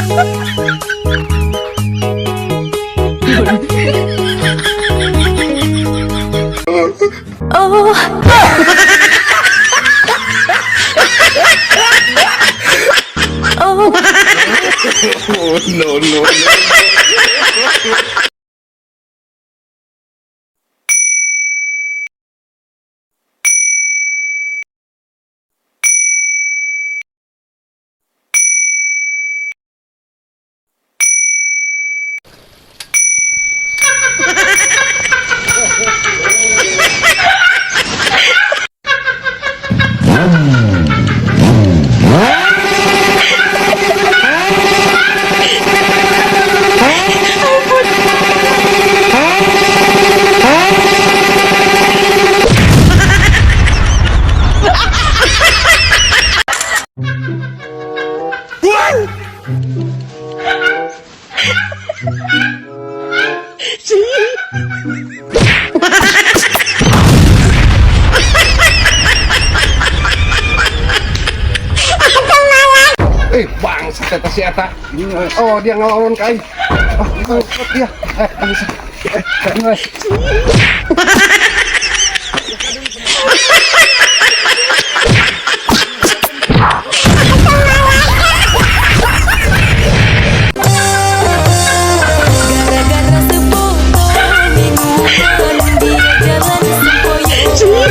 Oh. Oh. Oh, no, no, no. Bangsat eta si eta. Oh, dia ngelawan ka aing. Oh, bangsat dia. Bangsat. Geus. Gara-gara sebotol minuman dia jalan sempoyongan.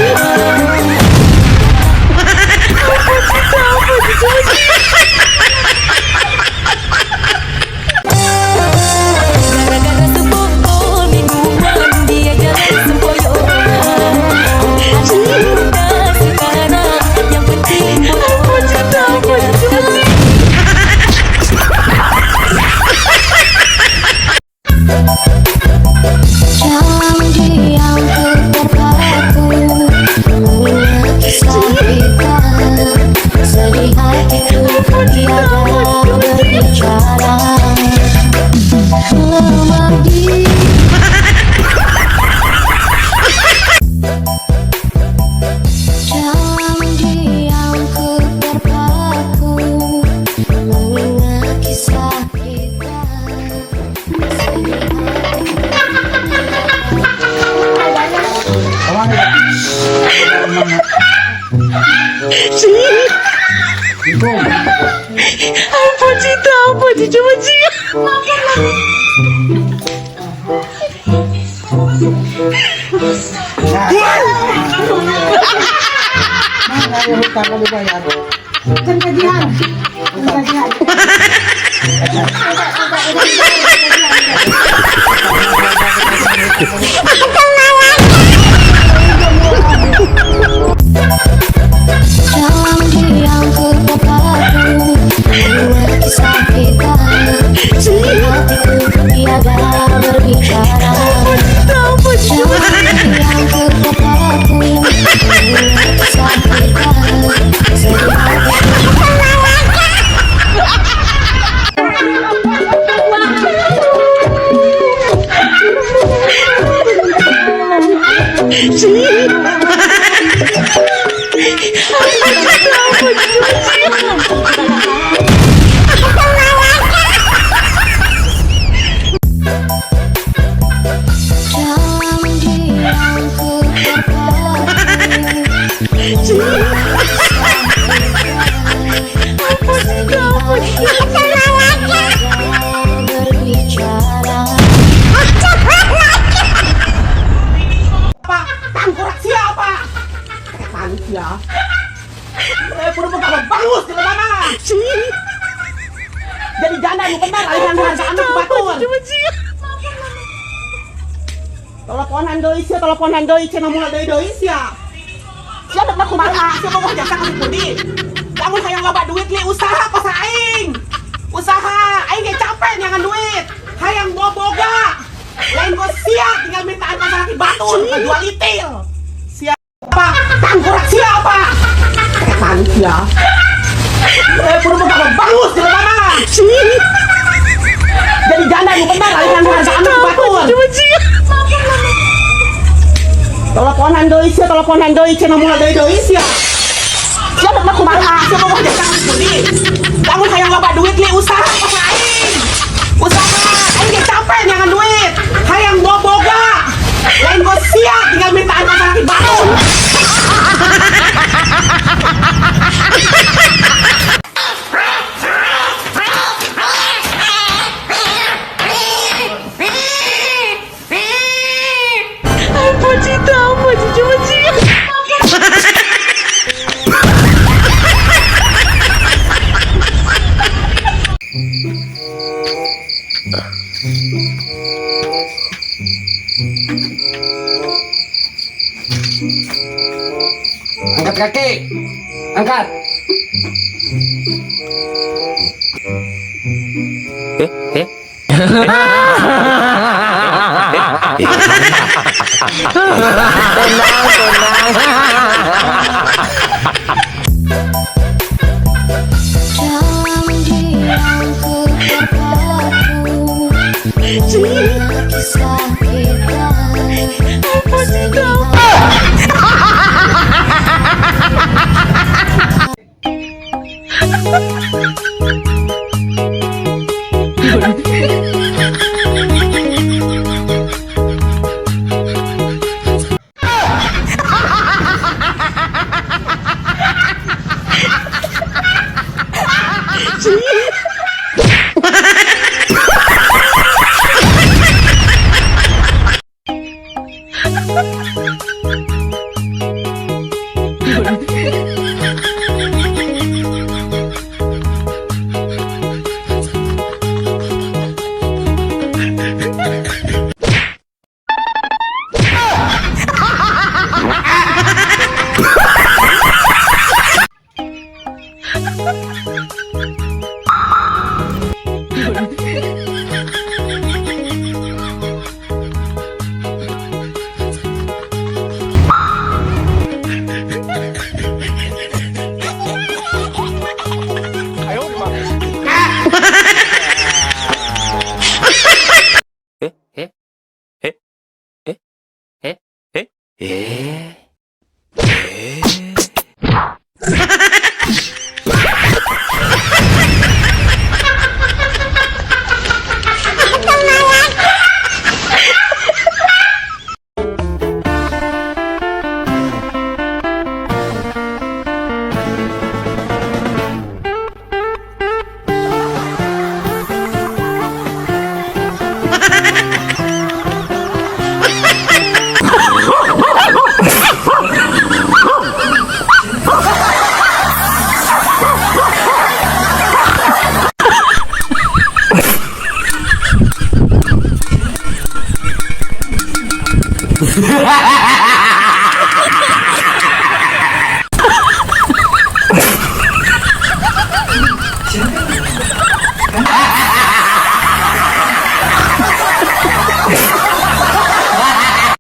Gara-gara sebotol minuman dia jalan sempoyongan. Anak muda sekarang yang penting botolnya banyak. Diam-diam ku terpaku mengingat kisah kita. Sedih hatiku tiada berbicara. Lemah di Diam-diam ku terpaku mengingat kisah kita. Sedih hatiku. Apa cerita apa dia cuba Mana yang hutang kamu bayar? Kan gajian. Kan gajian. Diam-diam ku terpaku mengingat kisah kita. Sedih hatiku tiada berbicara. Diam-diam ku terpaku mengingat kisah kita. Sedih hatiku. Diam-diam ku terpaku mengingat kisah kita. Sedih hatiku tiada berbicara. Pak, tangkurak siapa? Panik ya. Kudu boga bangus di mana? Jadi janda nu bener lain harga anu ku batur. Teleponan deui sia, teleponan deui cenah moal deui deui sia. Sia dek kumaha? Sia bogoh jasa ka si Budi. Lamun hayang loba duit li usaha pas aing. Usaha, aing ge capek nyangan duit. Hayang boboga. Lain go sia tinggal mintaan ka salaki batur, jual itil. Siapa? Tangkurak siapa? Panik ya. Kudu boga bangus di mana? Jadi janda nu bener lain harga anu ku batur. Teleponan deui sia, teleponan deui cenah moal deui deui sia. Sia dek kumaha? Sia bogoh jasa ka si Budi. Lamun hayang loba duit li usaha pas aing. Angkat kaki. Angkat. Tenang, tenang. Janji yang ku terpaku, kisah kita sedih.